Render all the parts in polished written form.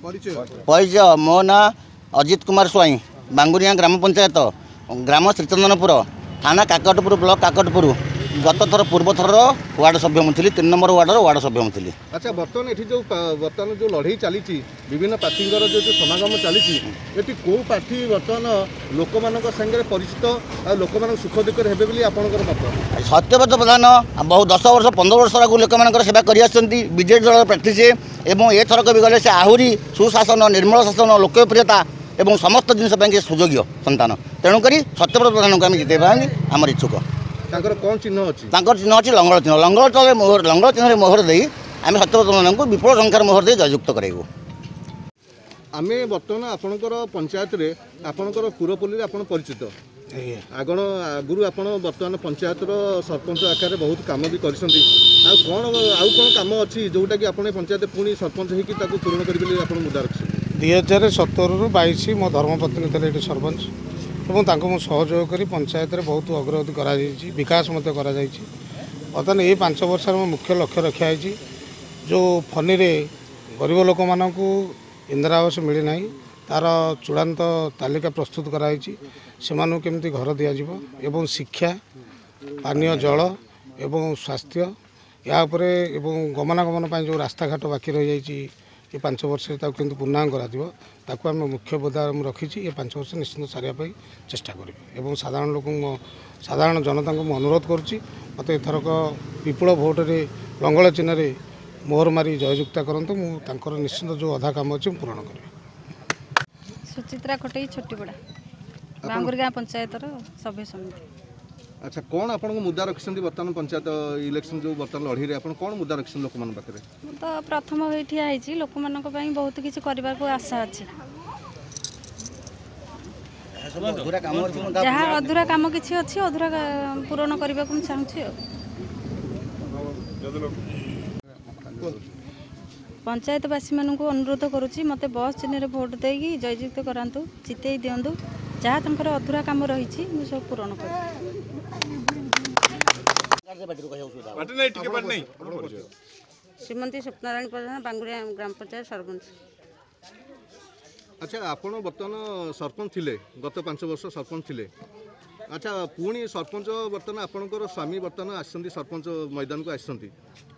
ପରିଚୟ, ମୋ ନାଁ ଅଜିତ କୁମାର ସ୍ୱାଇଁ, ବାଙ୍ଗୁରିଆ ଗ୍ରାମ ପଞ୍ଚାୟତ, ଗ୍ରାମ ଶ୍ରୀଚନ୍ଦନପୁର, ଥାନା କାକଟପୁର, ବ୍ଲକ କାକଟପୁର। ଗତ ଥର ପୂର୍ବ ଥରର ୱାର୍ଡ଼ ସଭ୍ୟ ମୁଁ ଥିଲି, 3 ନମ୍ବର ୱାର୍ଡ଼ର ୱାର୍ଡ଼ ସଭ୍ୟ ମୁଁ ଥିଲି। ଆଚ୍ଛା, ବର୍ତ୍ତମାନ ଏଠି ଯେଉଁ ବର୍ତ୍ତମାନ ଯେଉଁ ଲଢ଼େଇ ଚାଲିଛି, ବିଭିନ୍ନ ପ୍ରାର୍ଥୀଙ୍କର ଯେଉଁ ଯେଉଁ ସମାଗମ ଚାଲିଛି, ଏଠି କେଉଁ ପ୍ରାର୍ଥୀ ବର୍ତ୍ତମାନ ଲୋକମାନଙ୍କ ସାଙ୍ଗରେ ପରିଚିତ ଆଉ ଲୋକମାନଙ୍କ ସୁଖ ଦୁଃଖରେ ହେବେ ବୋଲି ଆପଣଙ୍କର ମତ? ସତ୍ୟବ୍ରତ ପ୍ରଧାନ ବହୁ 10 ବର୍ଷ 15 ବର୍ଷ ଆଗରୁ ଲୋକମାନଙ୍କର ସେବା କରିଆସୁଛନ୍ତି। ବିଜେଡ଼ି ଦଳର ପ୍ରାର୍ଥୀ ସିଏ, ଏବଂ ଏଥରକ ବି ଗଲେ ସେ ଆହୁରି ସୁଶାସନ, ନିର୍ମଳ ଶାସନ, ଲୋକପ୍ରିୟତା ଏବଂ ସମସ୍ତ ଜିନିଷ ପାଇଁ ସୁଯୋଗ୍ୟ ସନ୍ତାନ। ତେଣୁକରି ସତ୍ୟବ୍ରତ ପ୍ରଧାନଙ୍କୁ ଆମେ ଜିତେଇବା ପାଇଁ ଆମର ଇଚ୍ଛୁକ। ତାଙ୍କର କ'ଣ ଚିହ୍ନ ଅଛି? ତାଙ୍କର ଚିହ୍ନ ଅଛି ଲଙ୍ଗଳ ଚିହ୍ନ। ଲଙ୍ଗଳ ତଳେ ମୋହର, ଲଙ୍ଗଳ ଚିହ୍ନରେ ମୋହର ଦେଇ ଆମେ ସତ୍ୟବ୍ରତ ପ୍ରଧାନଙ୍କୁ ବିପୁଳ ସଂଖ୍ୟାର ମୋହର ଦେଇ ଜୟଯୁକ୍ତ କରାଇବୁ। ଆମେ ବର୍ତ୍ତମାନ ଆପଣଙ୍କର ପଞ୍ଚାୟତରେ, ଆପଣଙ୍କର ପୁରପଲ୍ଲୀରେ ଆପଣ ପରିଚିତ। ଆଗଣ ଆଗରୁ ଆପଣ ବର୍ତ୍ତମାନ ପଞ୍ଚାୟତର ସରପଞ୍ଚ ଆକାରରେ ବହୁତ କାମ ବି କରିଛନ୍ତି। ଆଉ କ'ଣ କାମ ଅଛି ଯେଉଁଟାକି ଆପଣ ପଞ୍ଚାୟତ ପୁଣି ସରପଞ୍ଚ ହେଇକି ତାକୁ ପୂରଣ କରିବେ ବୋଲି ଆପଣ ମୁଦ୍ଦା ରଖିଛନ୍ତି? 2017ରୁ 22 ମୋ ଧର୍ମପତ୍ନୀ ଥିଲେ ଏଠି ସରପଞ୍ଚ, ଏବଂ ତାଙ୍କୁ ମୁଁ ସହଯୋଗ କରି ପଞ୍ଚାୟତରେ ବହୁତ ଅଗ୍ରଗତି କରାଯାଇଛି, ବିକାଶ ମଧ୍ୟ କରାଯାଇଛି। ବର୍ତ୍ତମାନ ଏଇ 5 ବର୍ଷର ମୋ ମୁଖ୍ୟ ଲକ୍ଷ୍ୟ ରଖାଯାଇଛି, ଯେଉଁ ଫନିରେ ଗରିବ ଲୋକମାନଙ୍କୁ ଇନ୍ଦିରା ଆବାସ ମିଳିନାହିଁ, ତା'ର ଚୂଡ଼ାନ୍ତ ତାଲିକା ପ୍ରସ୍ତୁତ କରାଯାଇଛି, ସେମାନଙ୍କୁ କେମିତି ଘର ଦିଆଯିବ, ଏବଂ ଶିକ୍ଷା, ପାନୀୟ ଜଳ ଏବଂ ସ୍ୱାସ୍ଥ୍ୟ ଏହା ଉପରେ, ଏବଂ ଗମନାଗମନ ପାଇଁ ଯେଉଁ ରାସ୍ତାଘାଟ ବାକି ରହିଯାଇଛି ଏ 5 ବର୍ଷରେ ତାକୁ କେମିତି ପୂର୍ଣ୍ଣାଙ୍ଗ କରାଯିବ, ତାକୁ ଆମେ ମୁଖ୍ୟ ବୋଧା ମୁଁ ରଖିଛି। ଏ 5 ବର୍ଷ ନିଶ୍ଚିନ୍ତ ସାରିବା ପାଇଁ ଚେଷ୍ଟା କରିବି, ଏବଂ ସାଧାରଣ ଲୋକଙ୍କୁ, ସାଧାରଣ ଜନତାଙ୍କୁ ମୁଁ ଅନୁରୋଧ କରୁଛି, ମୋତେ ଏଥରକ ବିପୁଳ ଭୋଟରେ ଲଙ୍ଗଳ ଚିହ୍ନରେ ମୋହର ମାରି ଜୟଯୁକ୍ତ କରନ୍ତୁ। ମୁଁ ତାଙ୍କର ନିଶ୍ଚିନ୍ତ ଯେଉଁ ଅଧା କାମ ଅଛି ମୁଁ ପୂରଣ କରିବି। ସୁଚିତ୍ରା ଖଟେଇ, ଛୋଟିପଡ଼ା, ବାଙ୍ଗୁରଗାଁ ପଞ୍ଚାୟତର ସଭ୍ୟ ସମିତି। ଆଚ୍ଛା, କ'ଣ ଆପଣଙ୍କ ମୁଦ୍ଦା ରଖିଛନ୍ତି ବର୍ତ୍ତମାନ ପଞ୍ଚାୟତ ଇଲେକ୍ସନ ଯେଉଁ ବର୍ତ୍ତମାନ ଲଢ଼େଇରେ ଆପଣ କ'ଣ ମୁଦ୍ଦା ରଖିଛନ୍ତି ଲୋକମାନଙ୍କ ପାଖରେ? ମୁଁ ତ ପ୍ରଥମ ହୋଇ ଠିଆ ହେଇଛି, ଲୋକମାନଙ୍କ ପାଇଁ ବହୁତ କିଛି କରିବାକୁ ଆଶା ଅଛି। ଯାହା ଅଧୁରା କାମ କିଛି ଅଛି, ଅଧୁରା ପୂରଣ କରିବାକୁ ମୁଁ ଚାହୁଁଛି। ଆଉ ପଞ୍ଚାୟତବାସୀମାନଙ୍କୁ ଅନୁରୋଧ କରୁଛି, ମୋତେ ବସ୍ ଚିହ୍ନରେ ଭୋଟ ଦେଇକି ଜୟଯୁକ୍ତ କରାନ୍ତୁ, ଜିତେଇ ଦିଅନ୍ତୁ। ଯାହା ତାଙ୍କର ଅଧୁରା କାମ ରହିଛି ମୁଁ ସବୁ ପୂରଣ କରିବି। ଶ୍ରୀମତୀ ସ୍ୱପ୍ନାରାଣୀ ପ୍ରଧାନ, ବାଙ୍ଗୁରିଆ ଗ୍ରାମ ପଞ୍ଚାୟତ ସରପଞ୍ଚ। ଆଚ୍ଛା, ଆପଣ ବର୍ତ୍ତମାନ ସରପଞ୍ଚ ଥିଲେ, ଗତ 5 ବର୍ଷ ସରପଞ୍ଚ ଥିଲେ। ଆଚ୍ଛା, ପୁଣି ସରପଞ୍ଚ ବର୍ତ୍ତମାନ ଆପଣଙ୍କର ସ୍ୱାମୀ ବର୍ତ୍ତମାନ ଆସିଛନ୍ତି, ସରପଞ୍ଚ ମଇଦାନକୁ ଆସିଛନ୍ତି,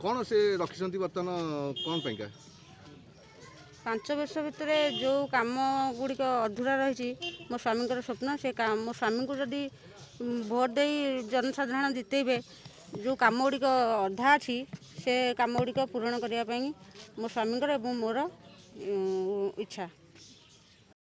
କ'ଣ ସେ ରଖିଛନ୍ତି ବର୍ତ୍ତମାନ, କ'ଣ ପାଇଁକା? 5 ବର୍ଷ ଭିତରେ ଯେଉଁ କାମ ଗୁଡ଼ିକ ଅଧୁରା ରହିଛି, ମୋ ସ୍ୱାମୀଙ୍କର ସ୍ୱପ୍ନ, ସେ ମୋ ସ୍ୱାମୀଙ୍କୁ ଯଦି ଭୋଟ ଦେଇ ଜନସାଧାରଣ ଜିତେଇବେ, ଯେଉଁ କାମ ଗୁଡ଼ିକ ଅଧା ଅଛି ସେ କାମ ଗୁଡ଼ିକ ପୂରଣ କରିବା ପାଇଁ ମୋ ସ୍ୱାମୀଙ୍କର ଏବଂ ମୋର ଇଚ୍ଛା।